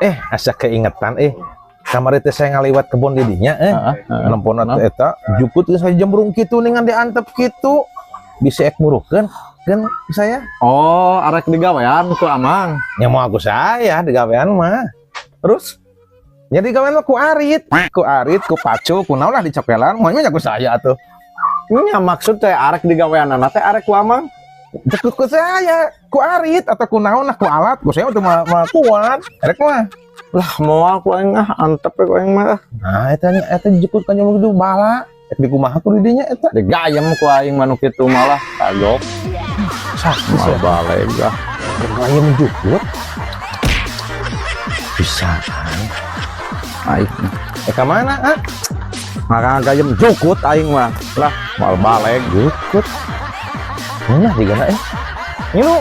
Eh, asa keingetan eh. Kamari teh saya ngaliwat kebun di dinya eh. Heeh, heeh. Nempona teh eta jukut geus jembrung kitu ningan diantep kitu. Bisa ek muruhkeun kan saya. Oh, arek digawean ku Amang. Nya mau aku saya digawean mah. Terus? Jadi gawean mah ku arit, ku pacu, ku naon lah dicokelan, moal nya ku saya atuh. Nya maksud teh arek digawean teh arek ku Amang. Teu ku saya, ku arit atau ku naon lah, ku alat, ku saya mah teu mah mah kuat. Rek mah. Lah, moal ku aing ah, antep we ku aing mah. Nah, eta nya eta jukut kan jembrung itu bala. Ek di kumaha ku di dinya eta. Digayem ku aing mah nu kitu malah kagok. Sakit Mal sih. Baleg ah. Ayam jukut. Bisa. Aing Eh, ke mana ah? Maka gayem jukut aing mah. Lah, moal baleg. Jukut. Mana di eh? Ini